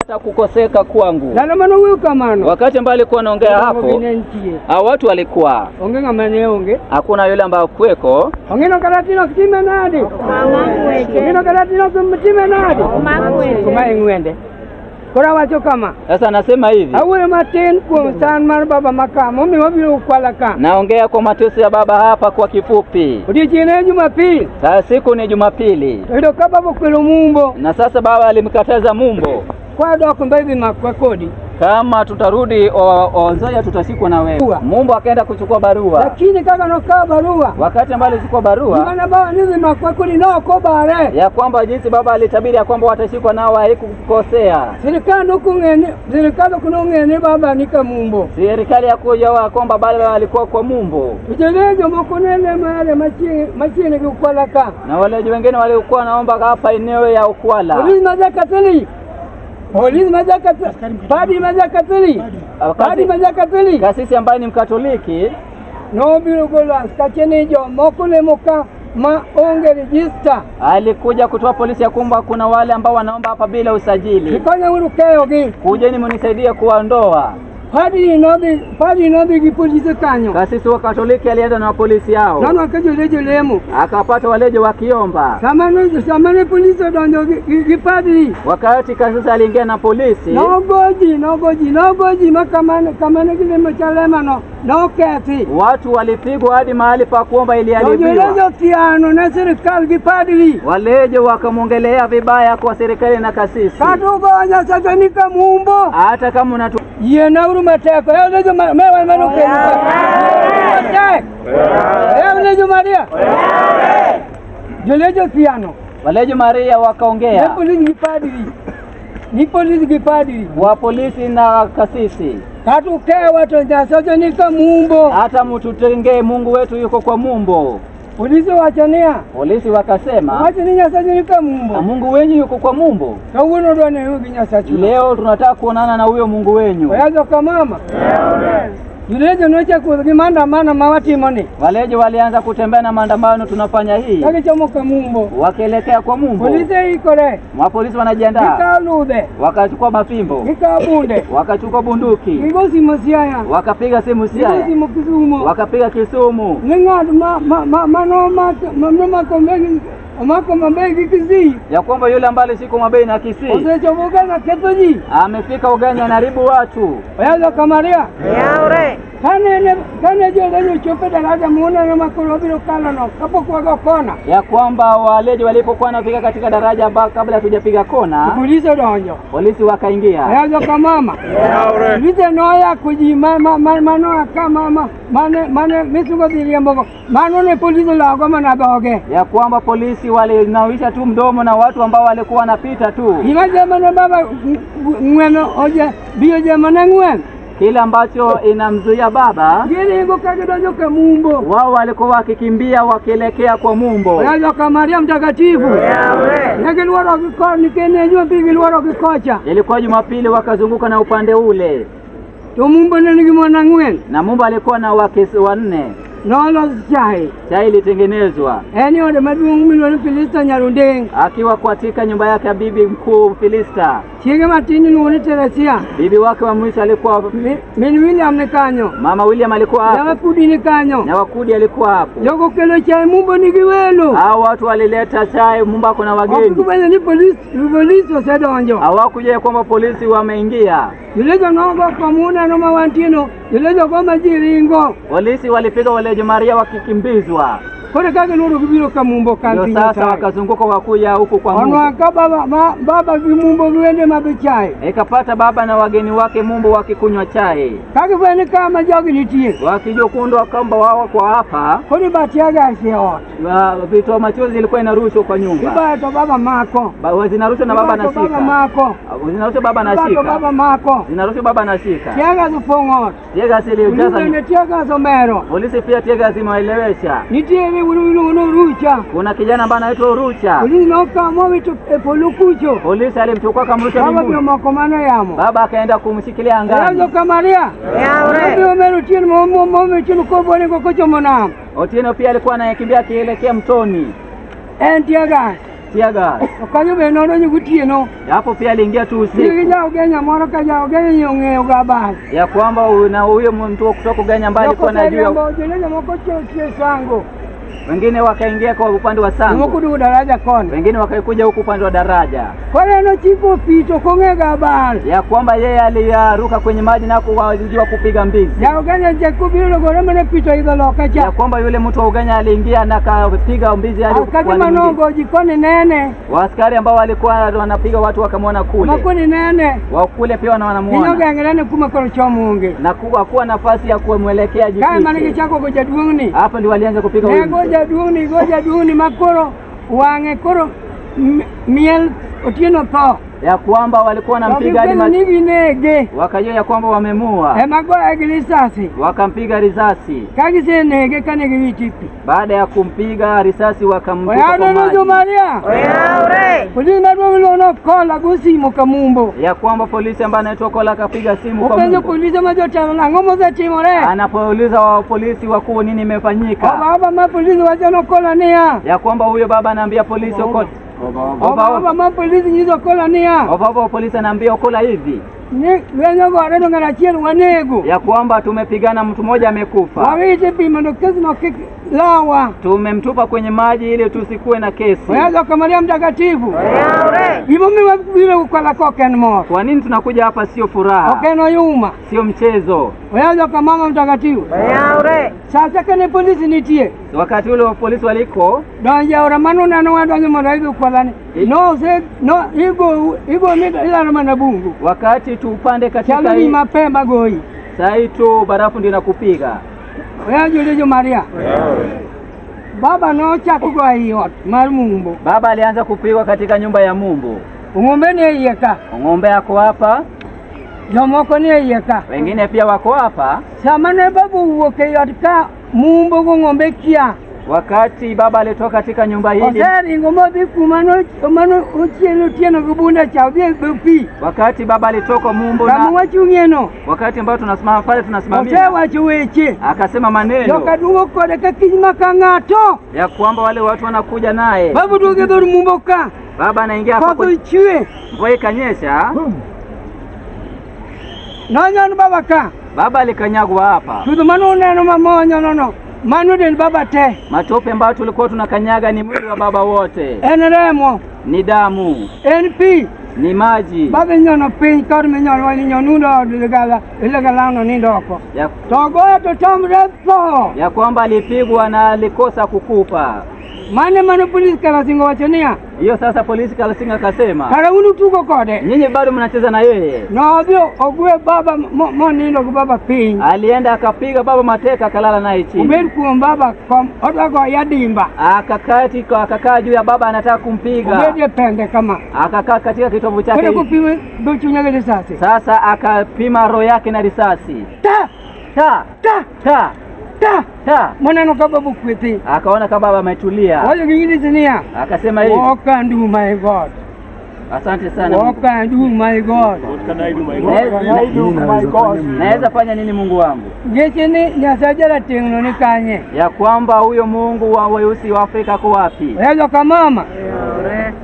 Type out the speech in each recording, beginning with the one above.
hata kukoseka kwangu. Ndalo mane owuoyo kamano. Wakati ambaye alikuwa anaongea hapo, ne nitie. hao watu walikuwa Onge ng'ama ne onge. hakuna yule ambaye kuweko. Ong'ino kata tin ok time nade. Ong'ino kata tin ok time nade. Kuma e ng'wende. Koro awacho kama. Sasa anasema hivi, Awuoyo matin kuom san mar baba maka momiyo wabiro Ukwala ka. naongea kwa mateso ya baba hapa kwa kifupi. Odiochieng' en Jumapil. Sasa siku ni Jumapili, To yudo ka baba okwelo Mumbo. na sasa baba alimkataza Mumbo, Kwadok mbe makwa kodi. kama tutarudi Nzoia tutashikwa na wewe. Barua. Mumbo akaenda kuchukua barua. Lakini kaka nokawo barua. Wakati ambaye alichukua barua Gimane baba ni dhi makwa kodi nok obare. ya kwamba jinsi baba alitabiri ya kwamba watashikwa nao haikukosea. Sirikal nokong'e ni sirikal ok nong'e ni baba ni ka Mumbo. Serikali ya kuja kwamba baba alikuwa kwa Mumbo, To jolendo jomoko ne lemo yale machiegni gi Ukwala ka. na wale wengine waliokuwa naomba hapa eneo ya Ukwala. Polisi ma ja-Catholic. Polisi ma ja-Catholic. Padri ma ja-Catholic. Padri ma ja-Catholic. Kasisi ambaye ni Mkatoliki Nobiro golo askache ni jomoko lemo ka ma onge register. alikuja kutoa polisi ya kwamba kuna wale ambao wanaomba hapa bila usajili. Gikonya uru keyogi. Kujeni mnisaidie kuwaondoa. Padri nodhi gi polise kanyo. Kasisi wa Katoliki alienda na polisi hao, Nonwang'o ka jolejo lemo. akawapata walejo wakiomba. Sama ne polisi odonjo gi padri. Wakati kasisi aliingia na polisi, Nogo ji ma kamane gilemo chalema no nokethi. watu walipigwa hadi mahali pa kuomba To iliharibiwa. jolejo thiano ne sirikal gi padri. Walejo wakamwongelea vibaya kwa serikali na kasisi. Kata ugo Nyasache ni ka Mumbo. Hata kama unatu Yiena uru matek. Oyaw ne joma mewa mano kendo ka. Matek. Oyaw ne Maria. Jolejo thiano. Walejo Maria Ne wakaongea polisi gi padri. Ni polisi gi padri. wa polisi na kasisi, Kata ukewa to Nyasache ni ka Mumbo. hata mtutengee, Mungu wetu yuko kwa Mumbo. Polisi owacho niya. Polisi wakasema Wacho ni Nyasache ni ka Mumbo. Mungu wenyu yuko kwa Mumbo. Kawuono dwa neno gi Nyasachu. Leo tunataka kuonana na huyo Mungu wenyu. Oyajo ka mama. Jolejo nochako gi maandamano ma watimo ni. Walejo walianza kutembea na maandamano tunafanya hii, Ka gichomo ka Mumbo. wakielekea kwa Mumbo. Polise ikore. Mapolisi wanajiandaa, Gikawo ludhe. wakachukua mafimbo, Gikawo bunde. wakachukua bunduki, Gigo simo Siaya. wakapiga simu Gigo Siaya, simo Kisumu. wakapiga Kisumu. Ni ng'at ma ma ma manomako manomako megi omako Mabei gi Kisii ya kwamba yule ambaye alishika Mabei na Kisii osechopo Ugenya ketho ji. amefika Ugenya anaharibu watu. Oyajo Kamaria. Kane kane jolejo ochopo e daraja muneno ma koro wabiro kalo no kapok wago kona. Ya kwamba walejo walipokuwa wanafika katika daraja kabla hatujapiga kona, Polisi odonjo. polisi wakaingia. Oyajo kamama. Polisi noyako ji ma ma ma manoa ka ma ma mane mane misungo dhi riembogo. Mano ne polisi olawogo mana dhoge. Ya kwamba polisi walinawisha tu mdomo na watu ambao walikuwa wanapita tu. Gima jema ne baba ng'wen oje biyo jema ne ng'wen. Kile ambacho inamzuia baba, Giringo ka gidonjo ka Mumbo. wao walikuwa wakikimbia wakielekea kwa Mumbo. Oyajo ka Maria Mtakatifu. Ne giluoro gi koni nikech ne Jumapili giluoro gi kocha. Ilikuwa Jumapili, wakazunguka na upande ule, To Mumbo ne nigi mon ang'wen. na Mumbo alikuwa na wake wanne. Nolos chai. Chai ilitengenezwa En e ode maduong' miluongo ni Filista Nyarundeng. akiwa katika nyumba yake ya bibi mkuu Filista. Chiege matin iluongo ni Teresia. Bibi wake wa mwisho alikuwa Min William ni kanyo. mama William alikuwa hapo Nyawakudi ni kanyo. na Wakudi alikuwa hapo. Jogo kelo chai Mumbo nigi welo. Hao watu walileta chai, Mumbo kuna Ok wageni. gifwenyo ni polis polisi osedonjo. Hawakujua kwamba polisi wameingia. Jolejo nogo kamuneno ma wantie no. Jolejo go ma ji ringo. Polisi walifika walejo Maria wakikimbizwa, Koro ka giluoro gibiro ka Mumbo kar ndio ting'o sasa chai. wakazunguka wakuja huku kwa Mumbo. Onwang' ka baba ma baba gi Mumbo gi wende madho chai. Ikapata baba na wageni wake Mumbo wakikunywa chai, Ka gifwenyo ni kama jogi nitie. wakijua kundwa kwamba wao kwa hapa Koro iba tear gas e ot. Vitoa machozi ilikuwa inarushwa kwa nyumba. Ibayo to baba mako. Zinarushwa na baba Ibayo to baba anashika, mako. zinarushwa baba Ibayo to anashika, baba mako. zinarushwa baba anashika. Tear gas opong'o ot. Tear gas Polisi ilijaza bende tear gas omero. polisi pia tear gas imewaelewesha. Nitiere wuoyi miluongo ni Orucha. Kuna kijana ambaye anaitwa Urucha, Polisi nokawo mowito e polo kucho. polisi alimchukua akamrusha Baba biro mbinguni. moko mano yamo. Baba akaenda kumshikilia angani. Oyajo Kamaria. Obiro mero Otieno momiyo Otieno koboringo kochomo nam. Otieno pia alikuwa anayekimbia akielekea mtoni. En tear gas. Tear gas. To kanyo be nodonjo gotieno. Hapo pia aliingia tu usiku. Gi ja Ugenya moro ka ja Ugenya ong'eyo ga abal. Ya kwamba na huyo mtu kutoka Ugenya ambaye alikuwa anajua. Jolenya moko chie Sango. Wengine wakaingia kwa upande wa Sango. Moko dugo daraja koni. Wengine wakaikuja huku upande wa daraja. Kore no chiko pito kong'ega abal. Ya kwamba yeye aliruka kwenye maji na kujua kupiga mbizi. Ja Ugenya Jakubiro gore mane pito idho loka cha. Ya kwamba yule mtu wa Ugenya aliingia na akapiga mbizi hadi kwa manongo jikoni nene. Waaskari ambao walikuwa wanapiga watu wakamwona kule. Makoni nene. Wa kule pia wanamuona. Nyoga kuma koro chomunge. Na kuwa nafasi ya kumwelekea jifiche. Kama manige chako goja duoni. Hapo ndio walianza kupiga huyo. Goja duoni makoro wange koro miel otieno tho. Ya kwamba walikuwa wanampiga hadi wakajua ya kwamba wamemua. Emagoya risasi. Wakampiga risasi. Kagisenege kanege witipi. Baada ya kumpiga risasi wakamtupa kwa maji. Maria. Polisi maduong' kola go simu kamumbo. Ya kwamba polisi ambaye anaitwa Kola akapiga simu kwa Mumbo. Polisi majotelo nang'o mosetimore. Anapouliza wa polisi wakuu nini imefanyika. Baba ma polisi wacho Kola niya. Ya kwamba huyo baba anaambia polisi Okola. Baba ma polisi nyiso Kola niya. Baba polisi anaambia Okola hivi. Ni wenyo gore no ng'ara achiel wanego. Ya kwamba tumepigana mtu mmoja amekufa. Wawite pimo no kesi no kik lawa. Tumemtupa kwenye maji ili tusikuwe na kesi. Wazo kwa Maria Mtakatifu. Gimomiyo wabiro Kola koken mor. Kwa nini tunakuja hapa? Sio furaha. Okeno yuma. Sio mchezo. Wazo kwa mama Mtakatifu. Sasa kane polisi nitie. Wakati ule wa polisi waliko donja ora mano nano wadonjo mondo idhi Kola ni. No se no igo igo mita ila mana bungu. Wakati tupande katika hii mapema goi. Sai tu barafu ndio inakupiga. Wewe Maria. Baba no chako kwa hiyo mar Mumbo. Baba alianza kupigwa katika nyumba ya Mumbo. Ng'ombe ni yeka. Ng'ombe yako hapa. Jomoko ni yeka. Wengine pia wako hapa. Samane babu uoke yotka Mumbo go ng'ombe kia. Wakati baba alitoka katika nyumba hili. Oseri ngombe kumano mano uchielo tieno gubunda cha pi. Wakati baba alitoka Mumbo na kama wachungeno. Wakati ambao tunasimama pale tunasimamia. Osewacho weche. Akasema maneno. Jokadugo kode ka kijma ka ng'ato. Ya kwamba wale watu wanakuja naye. Babu duoge dhor Mumbo ka. Baba anaingia hapo. Koth chwe. Mvua ikanyesha. Nonyon baba ka. Baba alikanyagwa hapa. Chudho mano neno mamonyo nono. Mano del baba te. Matope ambayo tulikuwa tunakanyaga ni mwili wa baba wote. En remo. Ni damu. En pi. Ni maji. Baba nyono piny kor minyono wani nyonundo ligala ligala nindo oko. Ya to goyo to tamre tho. Ya kwamba alipigwa na alikosa kukufa. Mane mano polisi Kalasinga wacho niya. Hiyo sasa polisi Kalasinga akasema. Kara unu tugo kode. Nyinyi bado mnacheza na yeye. Nodhi ogwe baba monindo go baba piny. Alienda akapiga baba mateka akalala naye chini. Obed kuom baba kom odwa ya dimba. Akakati akakaa juu ya baba anataka kumpiga. Obed e pende kama. Akakaa katika kitovu chake. Kore kupima dochunya gi risasi. Sasa akapima roho yake na risasi. Ta ta ta ta ta ta. Mwanano ka babu kwethi. Akaona kama baba ametulia. Wacho gi niya. Akasema hivi. What can do my God? Asante sana. What can do my God? What can I do my God? What can I do my God? Naweza fanya nini Mungu wangu? Geche ni Nyasaye jarateng'no ni kanye. Ya kwamba huyo Mungu wa weusi wa Afrika ako wapi? Wewe kama mama.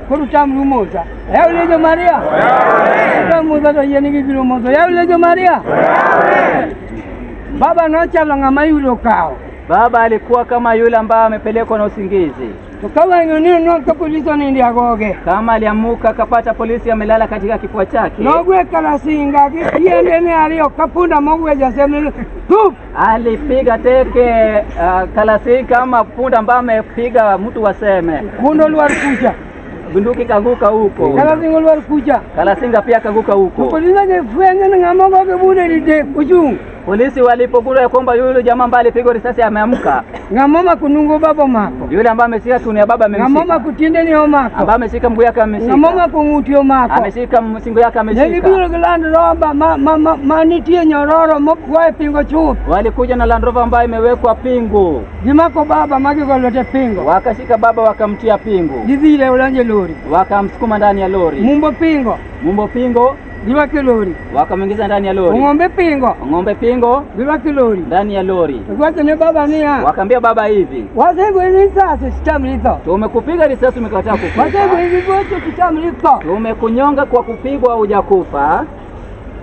Koro tamru moza. Ewe Maria. Tamu to yie nigi biro mozo. Ewe Maria. Baba nochalo ng'ama yudo kawo. Baba alikuwa kama yule ambaye amepelekwa na usingizi. To kama ng'oni ka polisi onindi agoge. Kama aliamuka akapata polisi amelala katika kifua chake. Nogwe Kalasinga gi tiendene ariyo kapunda mogwe jaseme tup. Alipiga teke Kalasinga kama punda ambaye amepiga mtu waseme. Kundo lwar kucha. Bunduki kaanguka huko. Kalasinga lwar kucha. Kalasinga pia kaanguka huko. Polisi ne fwenyo ng'ama goge bude didek ochung'. Polisi walipogundua ya kwamba yule jamaa ambaye alipigwa risasi ameamka. Ng'ama kunungo baba mako. Yule ambaye ameshika tunu ya baba amemshika. Ng'ama kutiende ni omako. Ambaye ameshika mguu yake ameshika. Ng'ama kung'uti omako. Ameshika msingo yake ameshika. Nilibiro gi Land Rover ma nitie nyororo mogoye pingo chuth. Walikuja na Land Rover ambayo imewekwa pingu. Gimako baba magigo lwete pingo. Wakashika baba wakamtia pingu. Gidhire olanje lori. Wakamsukuma ndani ya lori. Mumbo pingo. Mumbo pingo. Girwako e lori. Wakamwingiza ndani ya lori. Ng'ombe pingo. Ng'ombe pingo Girwako e lori. ndani ya lori. Giwacho ne baba niya, Wakaambia baba hivi, wasegoni risasi titamri tho. tumekupiga risasi umekataa kukufa. Wasegoni gi gocho titamri tho. Tumekunyonga kwa kupigwa hujakufa.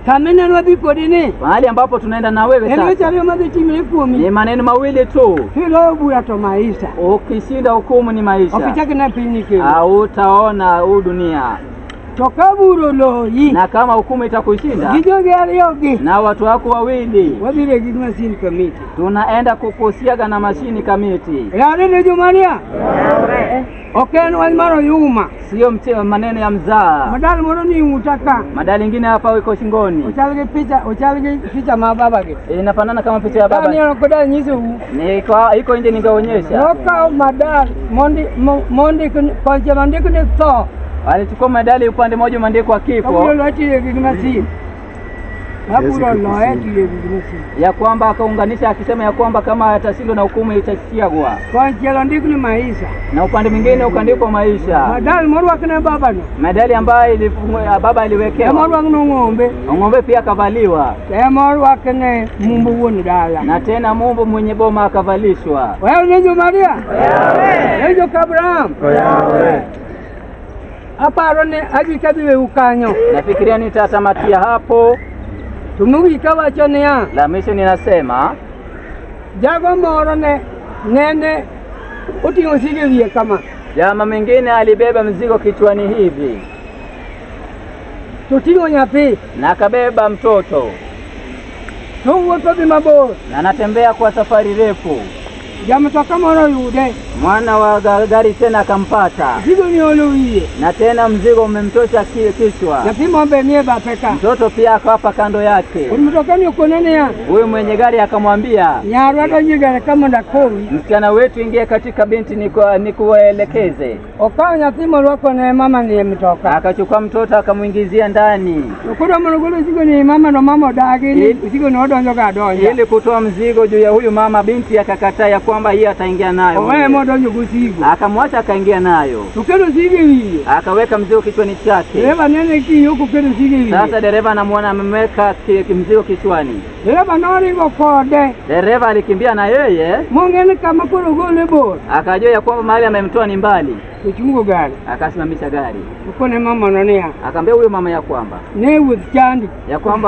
Kama inenwa dhi kodi ni, Mahali ambapo tunaenda na wewe en weche sasa ariyo madhi timre kuomi. ni maneno mawili tu. Kiloyo bura to maisha. Ukishinda hukumu ni Ok maisha, ichak ine piny kendo. hautaona huu dunia. To ka bura oloyi, Na kama hukumu itakushinda gi jogi ariyogi, na watu wako wawili, wadhi regi gi masin kamiti. tunaenda kukusiaga na mashini kamiti. Yare ne jo-Maria? Ok en wach mar oyuma. Sio maneno ya mzaa. Madal moro ni ng'uta ka. Madali ingine hapa iko shingoni, Ochal gi picha, ochal gi picha ma baba gi. Inafanana kama picha ya Ka baba. ni ok oda nyisou. Niko iko nje, ningeonyesha. Nokawo madal mondi mondik konchiel ondik ni tho. Alichukua medali upande mmoja umeandikwa Mabiro kifo, loye tiyo gi masin. Mabiro loye tiyo gi masin. ya kwamba akaunganisha akisema ya kwamba kama atashindwa na hukumu itasiagwa, Konchiel ondik ni maisha. na upande mwingine ukaandikwa maisha. Madal morwakne babano. Medali ambayo baba aliwekewa, Ema orwakne ng'ombe. ng'ombe pia akavaliwa, To ema orwakne mumbu wuon dala. na tena mumbu mwenye boma akavalishwa. Oyaw ne jo-Maria? Ne jo-Abraham? Aparo ni adhi kadhi weu kanyo. Nafikiria nitatamatia hapo. To mogik awacho niya, La mwisho ninasema, jago moro ne nene oting'o osigo e wiye kama. jamaa mwingine alibeba mzigo kichwani hivi To oting'o nyathi. na akabeba mtoto To owuotho dhi mabor. na anatembea kwa safari refu. Jamtoka moro oyude. Mwana wa gari tena akampata, Mzigo ni olo wiye. na tena mzigo umemtosha kichwa. Nyathi moro be nie bathe ka. Mtoto pia akawapa kando yake. Wuon mtoka ni okone niya, Huyu mwenye gari akamwambia, nyarwa donj e gari ka mondo akowi. msichana wetu, ingia katika binti nikuelekeze. Okawo nyathi morwako ne mama ni e mtoka. Akachukua mtoto akamwingizia ndani To koro mondo ogol osigo ni mama no mama odagi ni osigo no odonjo ga adonja. ili kutoa mzigo juu ya huyu mama. Binti akakataa ya kwamba hii ataingia nayo Oweye modonjo gosigo. Akamwacha akaingia nayo, To keto osigo e wiye. akaweka mzigo kichwani chake. Dereva nene kiyo koketo osigo e wiye. Sasa dereva anamwona ameweka mzigo kichwani. Dereva noringo kode. Dereva alikimbia na yeye, Mong'e ni kama koro ogole bor. akajua ya kwamba mahali amemtoa ni mbali, Ochungo gari. akasimamisha gari, Okone mama no niya, akaambia huyo mama ya kwamba ne wuoth chandi.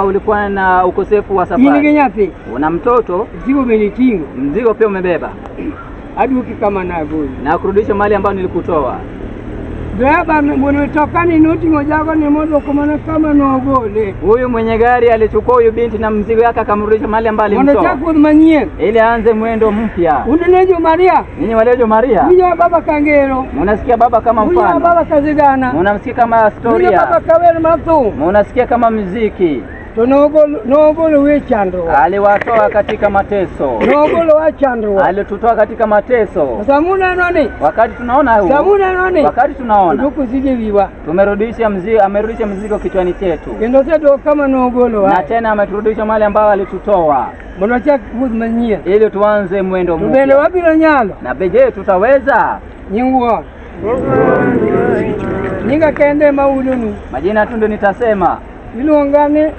ulikuwa na ukosefu wa In gi safari, nyathi. una mtoto, Osigo bende iting'o. mzigo pia umebeba, Aduoki kama nagoli. na kurudisha mahali ambayo nilikutoa. Dereva wuon mtoka ni noting'o jago ni modwoko mana kama nogole. Huyu mwenye gari alichukua huyu binti na mzigo yake akamrudisha mahali ambayo Mondo alimtoa, ochak wuoth manyien. ili aanze mwendo mpya. Un ne jo Maria. Ninyi walio Maria, Winjo baba kangero. munasikia baba kama Winjo mfano, baba kazigana. munamsikia kama Winjo baba historia, kawer mar thum. munasikia kama muziki. To nogolo e chandruok. Aliwatoa katika mateso, Nogolowa chandruok. alitutoa katika mateso. Sama uneno ni, Wakati tunaona sama huu, uneno ni, wakati tunaona odwoko osigo e wiwa. tumerudisha mzigo, amerudisha mzigo kichwani chetu, Kendo osedwoko kama nogolowa. na tena ameturudisha mahali ambapo alitutoa, Mondo wachak wuoth manyien. ili tuanze mwendo To bende mpya. wabiro nyalo. Na je, tutaweza? Nying wuon. Nyinga kende ema ulonu. Majina tu ndio nitasema. Iluonga ni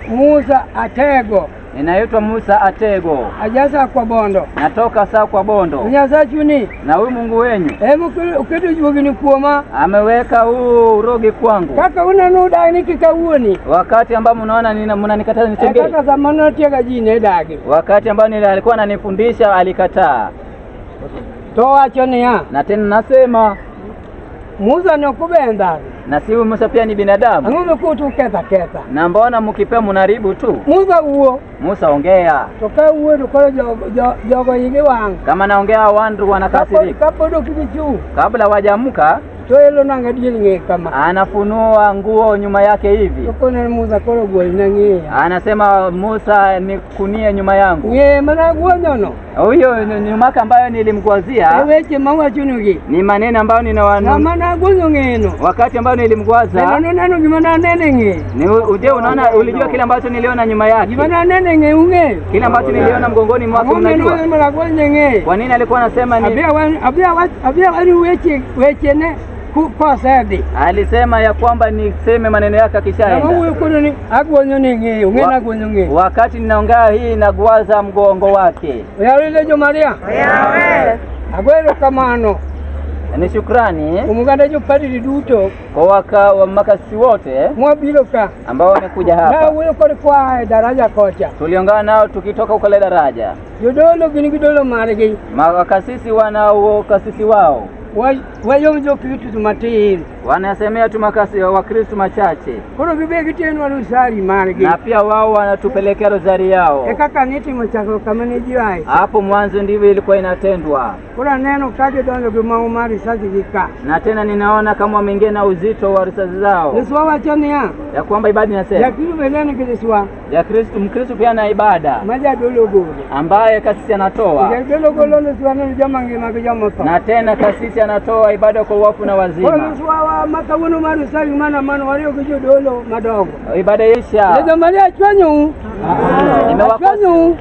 Musa Atego. Ninaitwa Musa Atego, Ajasa kwa Bondo. natoka Sakwa Bondo, Nyasachu ni na huyu Mungu wenyu ema oketo juogni kuoma. ameweka huu urogi kwangu. Kaka uneno udagi ni kik awuoni. Wakati ambao mnaona mnanikataza E nitembee, kaka sama notiega ji ne dagi. wakati ambao alikuwa ananifundisha alikataa, To owacho niya, na tena nasema Musa ne ok obe ndhadhu. na si huyu Musa pia ni binadamu, Ang'o mokutu ketho aketha? na mbona mkipea mnaharibu tu? Musa wuo, Musa ongea, to ka wuo to koro jogo igi wang'. kama naongea wandu wanakasirika. Kapod ok gichung', Kabla wajamka to elo nanga dier ng'eye kama. anafunua nguo nyuma yake hivi, To kone Musa koro gwelna ng'eya. anasema Musa, nikunie nyuma yangu. Ng'eye mana gwonyono. Huyo nyuma yake ambayo E nilimgwazia weche mawachonugi. ni maneno ambayo ninawa Sama nagwonyo ng'eyeno. wakati ambayo Bende nilimgwaza noneno gima naneno e ng'eye. ni uje, unaona, ulijua kile ambacho niliona nyuma yake, Gima naneno e ng'eye ung'eyo. kile ambacho niliona mgongoni mwake. Ang'o Unajua meneno mana gwonyo e ng'eye. kwa nini alikuwa anasema ni Abi awach ni weche wechene kosedhi. Alisema ya kwamba niseme maneno yake akishaenda. Awuoyo kodo ni agwonyo ni ng'eyo, ng'e ni agwonyo ng'eyo. Wakati ninaongea hii nagwaza mgongo wake. Oyawre Legion Maria? Ago erokamano Ni shukrani kuom oganda jopadri duto kwa wa makasisi wote mwabiro ka. ambao wamekuja hapa. Nawuoyo kod kwa e daraja kocha. Tuliongana nao tukitoka ukale daraja. Jodolo gin gi dolo margi. Makasisi wana ukasisi wao. Wayom jokristo matin. Wanasemea tu makasi Wakristo machache. Koro gibe gitenwa rosari margi. Na pia wao wanatupelekea rozari yao. E kaka nitimo chakruok kama ne ji ae. Hapo mwanzo ndivyo ilikuwa inatendwa. Koro aneno ka gidonjo gi mau mar risasi gi ka. Na tena ninaona kama wameingia na uzito wa risasi zao. Liswa wacho niya. Ya kwamba ibada inasema. Jakristo bende nigi liswa. Ya Kristo, Mkristo pia ana ibada ma jadolo golo. ambaye kasisi anatoa. Jadolo golo liswa ne joma ngima gi joma otho. Na tena kasisi anatoa ibada kwa wafu na Koro wazima. liswa wa ma kawuono mar risasi mana mano wariwo gi jodolo madongo. Ibada isha. Legion Maria achwanyou. Nimewakosa. Achwanyou.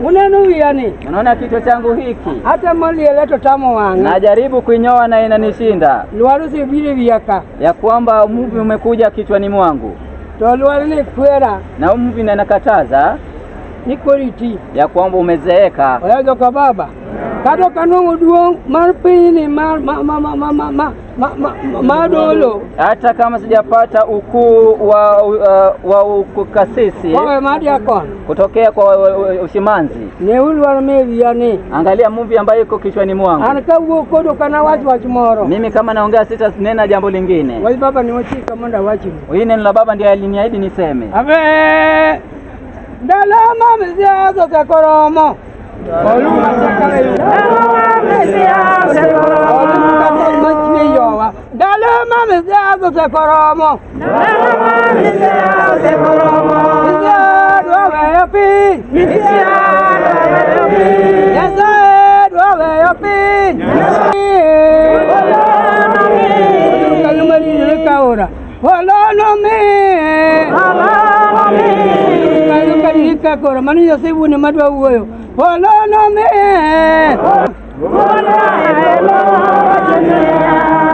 Uneno wiya ni. Unaona kichwa changu hiki? Hata moliele to tamo wang'a. Najaribu kuinyoa na inanishinda. Lwar osebiro e wiya ka. Ya kwamba mvi umekuja kichwani mwangu. To lwar ni kwera Na mvi inakataza ni koro iti. ya kwamba umezeeka. Oya joka baba. Kata ok anwang'o duong' mar pinyni mar ma ma ma ma ma ma ma ma ma dolo. Hata kama sijapata ukuu wa ukasisi Kowe mar diakon. kutokea kwa ushimanzi. Neuru lwar me wiya ni. Angalia mvi ambayo iko kichwani mwangu. An kawuok kodo ok anawach wach moro. Mimi kama naongea sitanena jambo lingine. Wach baba ne ochika mondo awachnu. Hii neno la baba ndiye aliniahidi niseme. Ave ndalo ma misiasa osekoromo. Olu machwe yowa. Ndalo ma misiasa osekoromo. Misia dwa weyo piny. Nyasaye dwa weyo piny. Kanyo marinore kaora. Holono mi. Kanyo karirika koro. Mano Nyasaye wuon ema dwa wuoyo. Holono mi.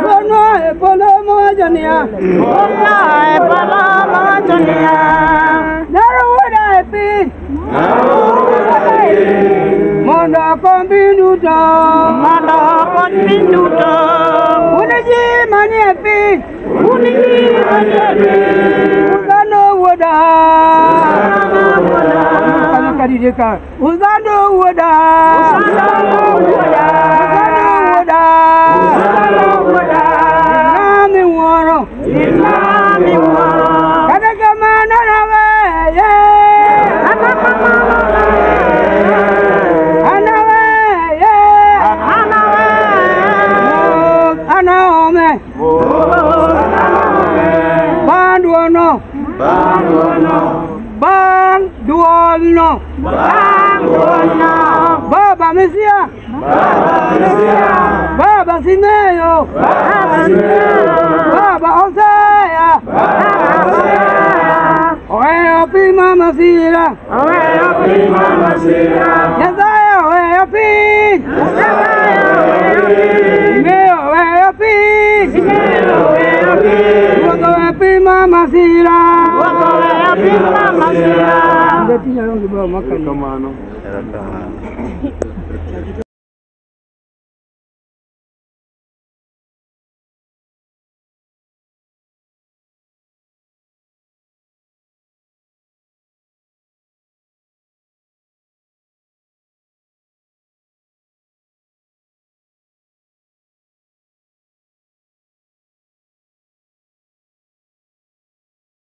Wuonwa e polo mowacho niya. Naro wuoda e piny. Mondo okony piny duto. Un ji manie piny. Uzano wuoda. Kanyo karirika. Uzano wuoda. Uzano wuoda. Nami wuoro. Kata kamano naweye. Anaweye. Anaome. Banduono. Bang duolno. Baba Mesia. Baba Simeo. Baba Hosea. Oweyo piny ma masira. Nyasaye oweyo piny. Simeo oweyo piny. Ruoth oweyo piny ma masira. Erokamano.